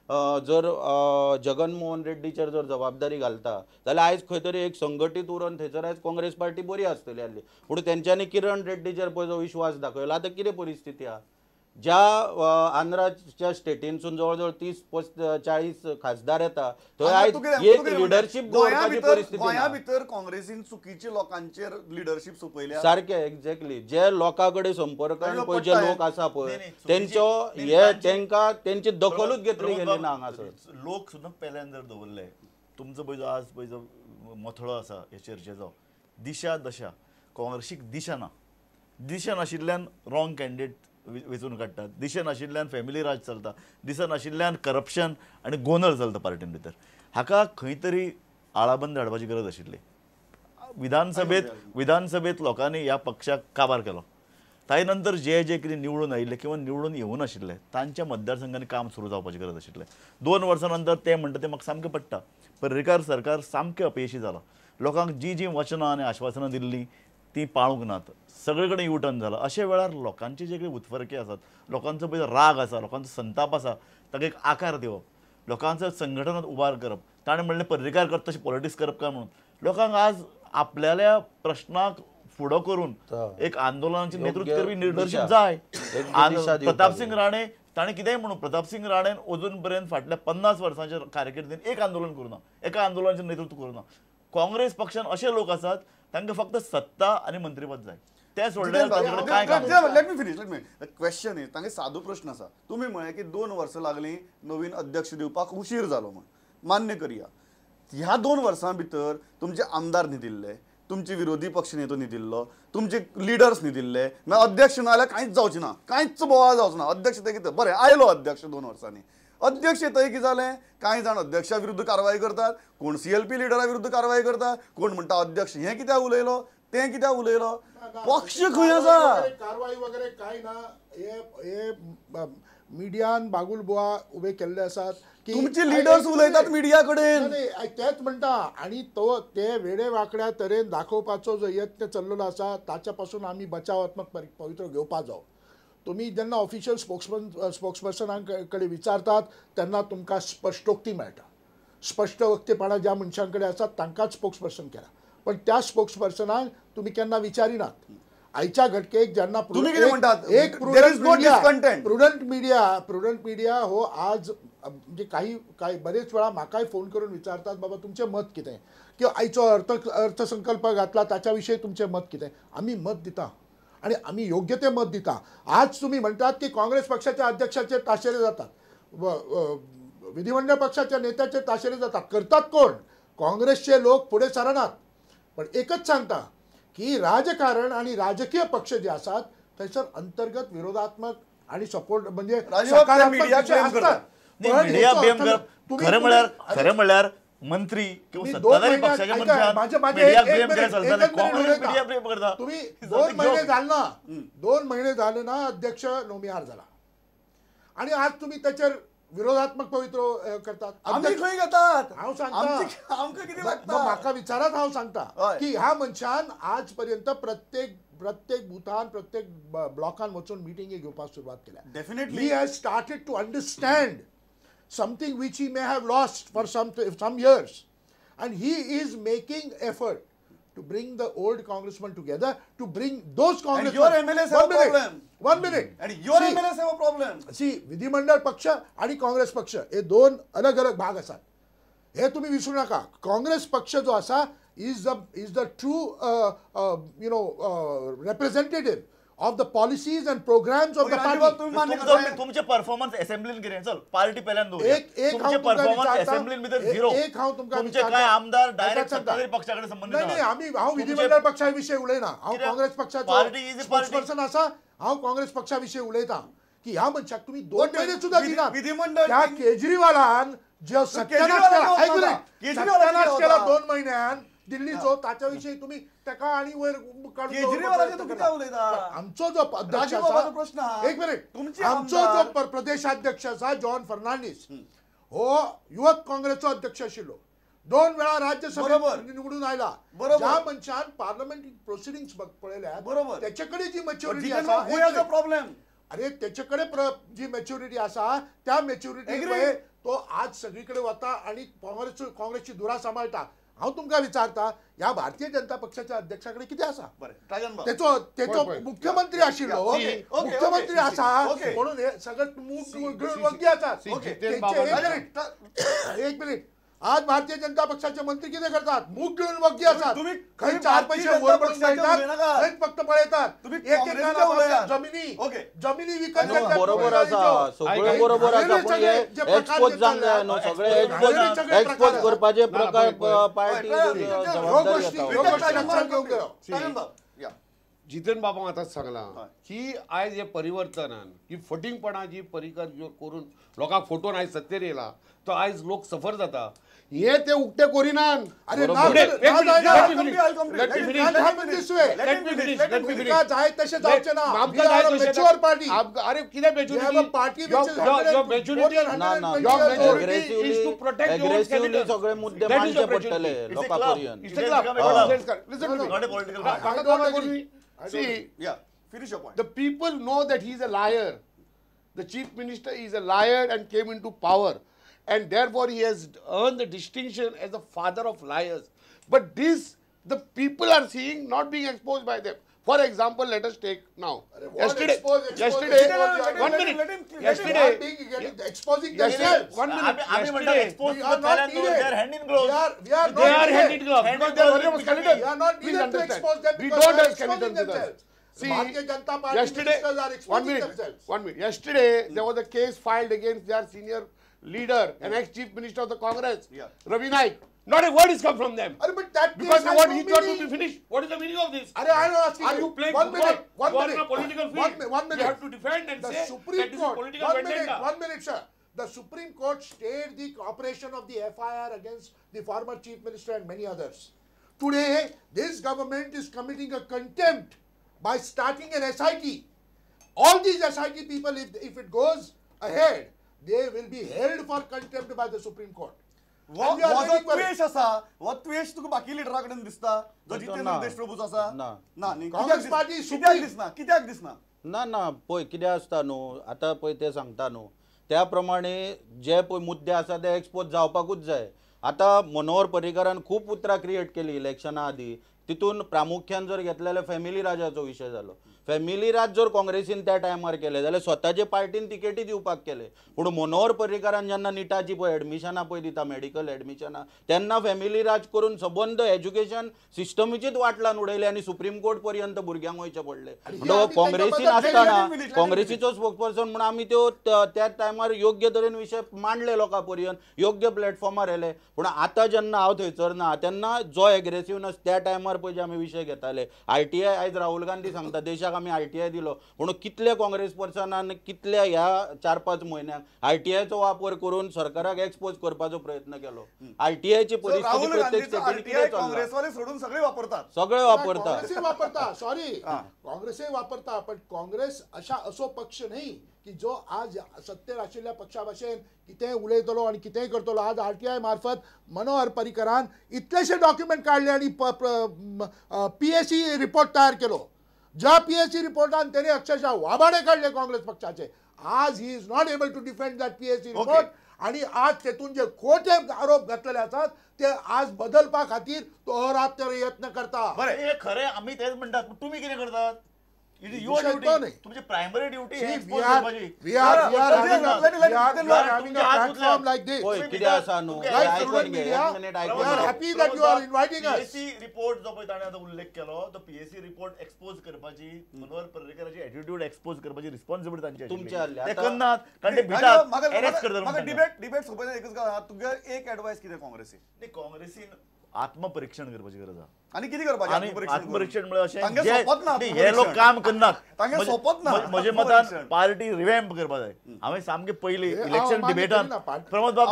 जर जगन मोहन रेड्डीचेर जर जबाबदारी घालता जाल्यार आयज खंय तरी एक संघटीत उरून थंयसर आयज काँग्रेस पार्टी बरी आसतली आसली. पूण तेंच्यांनी किरण रेड्डीचेर पळय जो विश्वास दाखयलो, आतां कितें परिस्थिती आहा, ज्या आंध्राच्या स्टेटीनसून जवळ जवळ 30-40 खासदार येता थंय आयज एक लिडरशीप दवरपाची परिस्थिती. गोंया भितर काँग्रेसीन चुकीचे लोकांचेर लिडरशीप सोंपयल्या. सारकें, एक्झॅक्टली. जे लोकां कडेन संपर्कान पळय जे लोक आसा पळय तेंचो हे तेंकां तेंची दखलूच घेतली गेली ना हांगासर. लोक सुद्दां पेल्यान जर दवरले, तुमचो पळय जो आज पळय जो मथळो आसा हे चर्चेचो, दिशा दशा काँग्रेसीक दिशा ना, दिशा नाशिल्ल्यान रॉंग कॅन्डिडेट वेचून काडटात, दिशा नाशिल्ल्यान फॅमिली राज चलता, दिशा नाशिल्ल्यान करप्शन आनी गोंदळ चलता पार्टीन भितर. हाका खंय तरी आळाबंद हाडपाची गरज आशिल्ली. विधानसभेत लोकांनी ह्या पक्षाक काबार केलो. ताजे नंतर जे जे कितें निवडून आयिल्ले किंवा निवडून येवूं नाशिल्ले तांच्या मतदारसंघांनी काम सुरू जावपाची गरज आशिल्लें. 2 वर्सां नंतर ते म्हणटा तें म्हाका सामकें पडटा. पर्रीकार सरकार सामकें अपयशी जालां. लोकांक जी जी वचनां आनी आश्वासनां दिल्लीं ती पाळूंक नात, सगळे कडेन यू टर्न जाला. अशे वेळार लोकांचे जे कितें उत्फर्के आसात, लोकांचो पळय राग आसा, लोकांचो संताप आसा, ताका एक आकार दिवप, लोकांचो संघटनात उबार करप. ताणें म्हणलें पर्रीकार करता तशें पॉलिटिक्स करप काय म्हणून. लोकांक आज आपल्याल्या प्रश्नाक फुडो करून एक आंदोलनाचें नेतृत्व करपी लिडरशीप जाय. प्रतापसिंग राणे ताणें कितेंय म्हणून, प्रतापसिंग राणेन अजून पर्यंत फाटल्या 50 वर्सांच्या कारकिर्दीन एक आंदोलन करूं ना, एका आंदोलनाचें नेतृत्व करूं ना. काँग्रेस पक्षान अशे लोक आसात तांकां फक्त सत्ता आनी मंत्रीपद जाय, ते सोडले काय. Let me finish, let me question is, तांगे सादो प्रश्न आसा. तुमी म्हळें की 2 वर्सां लागलीं नवीन अध्यक्ष दिवपाक उशीर जालो म्हूण, मान्य करया. ह्या 2 वर्सां भितर तुमचे आमदार न्हिदिल्ले, तुमचे विरोधी पक्ष नेतो न्हिदिल्लो, तुमचे लिडर्स न्हिदिल्ले, मागीर अध्यक्ष ना जाल्यार कांयच जावचें ना, कांयच बोवाळ जावचो ना. अध्यक्ष ते कितें बरें आयलो अध्यक्ष 2 वर्सांनी, अध्यक्ष येतय कितें जालें, कांय जाण अध्यक्षा विरुद्ध कारवाय करतात, कोण CLP लिडरा विरुद्ध कारवाय करता, कोण म्हणटा अध्यक्ष हें कित्याक उलयलो तें कित्याक उलयलो. पक्ष खंय आसा? कारवाय वगैरे कांय ना. हे मिडियान बागुल बुवा उबे केल्ले आसात की तुमचे लिडर्स उलयतात मिडिया कडेन, तेच म्हणटा. आनी तो ते वेडे वांकड्या तरेन दाखोवपाचो जो यत्न चल्लेलो आसा ताच्या पासून आमी बचावात्मक पवित्र घेवपा जावो. तुम्ही जेन्ना ऑफिशियल स्पोक्सपर्सनां कडेन विचारतात तेन्ना तुमकां स्पश्टोक्ती मेळटा. स्पश्ट वक्तेपणां ज्या मनशां कडेन आसात तांकांच स्पोक्सपर्सन केला, पण त्या स्पोक्सपर्सनांक तुमी केन्ना विचारिनात. आयच्या घटकेक जेन्ना एक प्रुडंट मिडिया हो आज म्हणजे काही काही बरेच वेळा म्हाकाय फोन करून विचारतात, बाबा तुमचें मत कितें, किंवा आयचो अर्थसंकल्प घातला ताच्या विशयी तुमचें मत कितें. आमी मत दिता आणि आमी योग्य ते मत दिता. आज तुम्ही म्हणटात की काँग्रेस पक्षाच्या अध्यक्षाचे ताशेरे जातात, विधिमंडळ पक्षाच्या नेत्याचे ताशेरे जातात, करतात कोण? काँग्रेसचे लोक फुडें सरनात. पण एकच सांगता की राजकारण आणि राजकीय पक्ष जे आसात थंयसर अंतर्गत विरोधात्मक आणि सपोर्ट म्हणजे सकारात्मक. खरें म्हळ्यार मंत्री किंवा सत्ताधारी पक्षाच्या तुम्ही 2 महिने झाले ना, 2 महिने झाले ना अध्यक्ष नोमियार झाला आणि आज तुम्ही त्याच्यावर विरोधात्मक पवित्र करतात. हांव सांगता, म्हाका विचारात, हांव सांगता की ह्या मनशान आजपर्यंत प्रत्येक प्रत्येक बुथान प्रत्येक ब्लॉकान वचून मिटिंगी घेवपाक सुरवात केल्या. Definitely he has started to understand something which he may have lost for some years, and he is making effort to bring the old congressmen together, to bring those congressmen. And your MLAs have a problem. 1 minute. And your MLAs have a problem. See, विधिमंडळ पक्ष आणि काँग्रेस पक्ष हे 2 अलग अलग भाग आसात, हे तुम्ही विसरू नका. काँग्रेस पक्ष जो आसा is the true you know representative of the policies and programs of the party. तुमचे परफॉर्मन्स असेंब्लीन कितें, चल पार्टी पेल्यान दवरूया, तुमचे परफॉर्मन्स असेंब्लीन भितर झिरो. एक हांव तुमकां तुमचे काय आमदार डायरेक्ट सत्ताधारी पक्षा कडेन संबंधित. नाही, आमी हांव विधिमंडळ पक्षा विशयी उलयना, हांव काँग्रेस पक्षाचो स्पोक्सपर्सन आसा, हांव काँग्रेस पक्षा विशयी उलयता की ह्या मनशाक तुमी 2 महिने सुद्दां दिनात. विधिमंडळ त्या केजरीवालान जो सत्यानाश केला 2 महिन्यान दिल्लीचो, ताच्या विशयी तुमी ताका आनी वयर काडून. आमचो जो अध्यक्ष आसा, प्रश्न एक मिनिट, आमचो जो प्रदेशाध्यक्ष आसा जॉन फर्नांडीस हो युवक काँग्रेसचो अध्यक्ष आशिल्लो, 2 वेळा राज्यसभेत निवडून आयला. ज्या मनशान पार्लमेंटरी प्रोसिडिंग्स पळयल्या बरोबर, त्याचे कडेन जी मॅच्युरिटी आसा, प्रॉब्लेम अरे त्याचे कडेन जी मॅच्युरिटी आसा त्या मॅच्युरिटी तो आज सगळी कडेन वता आनी काँग्रेसची धुरा सांबाळटा. हांव तुमकां विचारता, ह्या भारतीय जनता पक्षाच्या अध्यक्षा कडेन कितें आसा? तेचो तेचो मुख्यमंत्री आशिल्लो, मुख्यमंत्री आसा म्हणून हे सगळे घेवन वग्गी आसात. एक मिनिट, आज भारतीय जनता पक्षाचे मंत्री कितें करतात? मूग घेवन वग्गी आसात. खंय 4 पैसे वर मेळटात थंयच फक्त पळयतात. जमिनी जमिनी विकत घेतात. बरोबर आसा, सगळें बरोबर आसा, पूण हे एक्सपोज जावंक जाय न्हू. सगळे एक्सपोज करपाचे प्रकार पार्टी जबाबदारी येता. जितेन बाबांक आतांच सांगलां की आयज हे परिवर्तनान ही फटींगपणां जी परिकर करून लोकांक फटोवन आयज सत्तेर येयला तो आयज लोक सफर जाता, हे ते उक्ते करिनात. अरे कितें मेच्युरिटी? सगळे मुद्दे मांडचे पडटले लोकां पर्यंत. See, yeah, finish your point. The people know that he is a liar. The chief minister is a liar and came into power, and therefore he has earned the distinction as the father of liars. But this, the people are seeing not being exposed by them. For example, let us take now. Yesterday, 1 minute. Yesterday, exposing themselves. 1 minute. Yesterday, they are hand in gloves. They are hand in gloves. Because they are skeleton. We are not needed to expose them. We don't have skeletons with us. See, yesterday, 1 minute. 1 minute. Yesterday, there was a case filed against their senior leader and ex-chief minister of the Congress, Ravi Naik. Not a word has come from them. But that because they want each one to be finished. What is the meaning of this? I am asking. Are you playing 1 minute? 1 minute. You are in a political field. 1 minute. You have to defend and the say Supreme that this Court, is political vendetta. 1 minute, sir. The Supreme Court stayed the operation of the FIR against the former chief minister and many others. Today, this government is committing a contempt by starting an SIT. All these SIT people, if it goes ahead, they will be held for contempt by the Supreme Court. हो जो द्वेश आसा, हो द्वेश तुका बाकी लिडरा कडेन दिसता जो जितेंद्र देशप्रभूचो आसा? ना, काँग्रेस पार्टी कित्याक दिसना? कित्याक दिसना? ना ना, पळय कितें आसता न्हू, आतां पळय ते सांगता न्हू त्या प्रमाणे जे पळय मुद्दे आसा ते एक्सपोज जावपाकूच जाय. आतां मनोहर पर्रीकारान खूब उतरां क्रिएट केली इलेक्शना आदीं, तितून प्रामुख्यान जर घेतलें जाल्यार फॅमिली राजाचो विशय जालो. फॅमिली राज जर काँग्रेसीन त्या टायमार केले जाल्यार स्वताचे पार्टीन तिकेटी दिवपाक केले, पूण मनोहर पर्रीकारान जेन्ना निटाची पळय एडमिशनां पळय दिता, मेडिकल एडमिशनां, तेन्ना फॅमिली राज करून सबंद एज्युकेशन सिस्टमीचीच वाट लावन उडयली आनी सुप्रीम कोर्ट पर्यंत भुरग्यांक वयचें पडलें. म्हणटकच काँग्रेसीन आसतना काँग्रेसीचो स्पोक्सपर्सन म्हणून आमी त्यो त्या टायमार योग्य तरेन विशय मांडले लोकां पर्यंत, योग्य प्लॅटफॉर्मार येले. पूण आतां जेन्ना हांव थंयसर ना तेन्ना जो एग्रेसिवनस त्या टायमार पळय जे आमी विशय घेताले, आरटीआय आयज राहुल गांधी सांगता देशाक आमी आरटीआय दिलो, पूण कितले काँग्रेस पर्सनान कितल्या ह्या 4-5 म्हयन्यांक आरटीआयचो वापर करून सरकाराक एक्सपोज करपाचो प्रयत्न केलो. आरटीआयची परिस्थिती प्रत्येक स्टेटीन कितें काँग्रेसवाले सोडून सगळे वापरतात, सगळे वापरतात, काँग्रेसय वापरता, सॉरी काँग्रेसय वापरता, पण काँग्रेस अशा असो पक्ष न्ही की जो आज सत्तेर आशिल्ल्या पक्षा भाशेन कितेंय उलयतलो आनी कितेंय करतलो. आज आरटीआय मार्फत मनोहर पर्रीकरान इतलेशे डॉक्युमेंट काडले आनी पीएसी रिपोर्ट तयार केलो, ज्या पीएसी रिपोर्टान तेणे अक्षरशः वाबाडे काडले काँग्रेस पक्षाचे. आज he is not able to defend that PAC report आनी आज तेतून जे खोटे आरोप घातलेले आसात ते आज बदलपा खातीर तो अहोरात्र यत्न करता. बरें, खरें आमी तेच म्हणटात, तुमी कितें करतात? It is your duty. तुमची primary duty We are having a platform like this. कितें आसा न्हू, आयकून घे, एक मिनिट आयकून We are happy that you are inviting us. PAC report जो पळय ताणें आतां उल्लेख केलो, तो पीएसी रिपोर्ट एक्सपोज करपाची, मनोहर पर्रीकराची एटिट्यूड एक्सपोज करपाची रिस्पॉन्सिबिलिटी तांची तुमची आसली. ते करनात कारण ते भितात, अरेस्ट करतात. म्हाका डिबेट सोंपयतना एकच गजाल, तुगे एक एडवायस कितें काँग्रेसीक? न्ही, काँग्रेसीन आत्मपरीक्षण करपाची गरज आसा. आनी कितें करपाचें? आत्मपरीक्षण म्हळ्यार अशें हे लोक काम करनात, म्हज्या मतान पार्टी रिव्हॅम्प करपाक जाय. हांवें सामकें पयलीं इलेक्शन डिबेटान प्रमोद बाब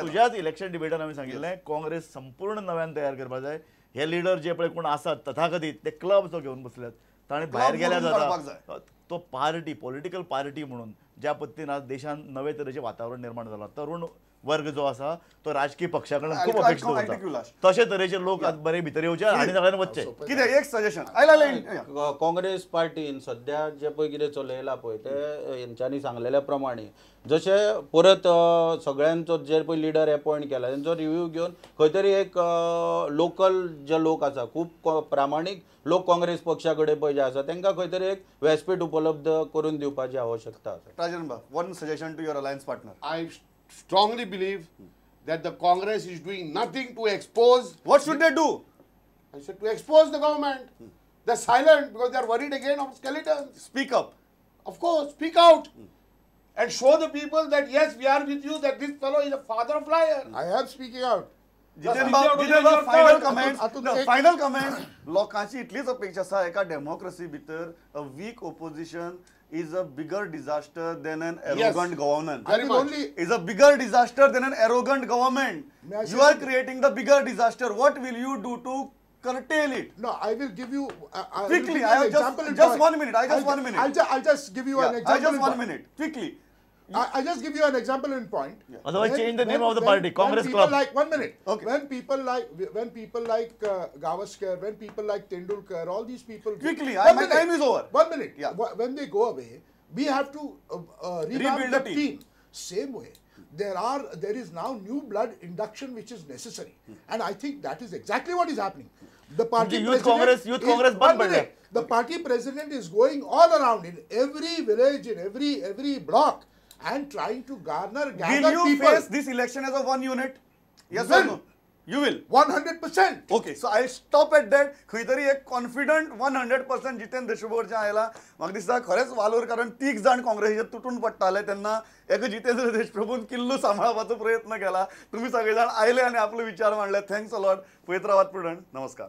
तुज्याच इलेक्शन डिबेटान हांवें सांगिल्लें काँग्रेस संपूर्ण नव्यान तयार करपाक जाय. हे लिडर जे पळय कोण आसात तथाकथीत ते क्लब जो घेवन बसल्यात ताणें भायर गेल्यार जाता. तो पार्टी, पॉलिटिकल पार्टी म्हणून ज्या पद्दतीन आज देशांत नवे तरेचें वातावरण निर्माण जालां, तरुण वर्ग जो आसा तो राजकीय पक्षा कडल्यान खूब अपेक्षा दवरता, तशे तरेचे लोक आज बरे भितर येवचे आनी सगळ्यांनी वचचे. कितें एक सजेशन आयला काँग्रेस पार्टीन सद्या जे पळय कितें चलयलां पळय ते हेंच्यांनी सांगलेल्या प्रमाणे जशें परत सगळ्यांचो जे पळय लिडर एपॉयंट केला तेंचो रिव्यू घेवन खंय तरी एक लोकल जे लोक आसा खूब प्रामाणीक लोक काँग्रेस पक्षा कडेन पळय जे आसा तांकां खंय तरी एक व्यासपीठ उपलब्ध करून दिवपाची आवश्यकता आसा. राजन बाब, one suggestion to your alliance partner. I strongly believe that the Congress is doing nothing to expose. What should they do? I said to expose the government. They're silent because they're worried again of skeletons. Speak up. Of course, speak out. And show the people that yes, we are with you, that this fellow is a father of liar. I am speaking out. Jiten final comment. Final comment. लोकांची इतलीच अपेक्षा आसा एका democracy भितर a weak opposition is a bigger disaster than an arrogant government. Very much. Is a bigger disaster than an arrogant government. You are creating the bigger disaster. What will you do to curtail it? No, I will give you quickly. I have just 1 minute. I just 1 minute. I'll just give you an example. I just 1 minute. Quickly. I just give you an example in point. Yeah. Otherwise, change the name of the party, Congress Club. Like 1 minute. Okay. When people like Gavaskar, when people like Tendulkar, all these people. Quickly, my time is over. 1 minute. Yeah. When they go away, we have to rebuild the team. Same way, there is now new blood induction which is necessary, and I think that is exactly what is happening. The party Youth Congress, Youth Congress 1 minute. The party president is going all around in every village, in every block, and trying to gather Will you people. Face this election as a one unit? Yes or no? You will? 100%. Okay, so I'll stop at that. खंय तरी एक confident 100% Jitendra देशमुखाचें आयला. म्हाका दिसता खरेंच वालोर, कारण 3 जाण काँग्रेसीचे तुटून पडटाले तेन्ना एक जितेंद्र देशप्रभून किल्लू सांबाळपाचो प्रयत्न केला. तुमी सगळे जाण आयले आनी आपले विचार मांडले. Thanks a lot. पळयत रावात प्रुडंट. नमस्कार.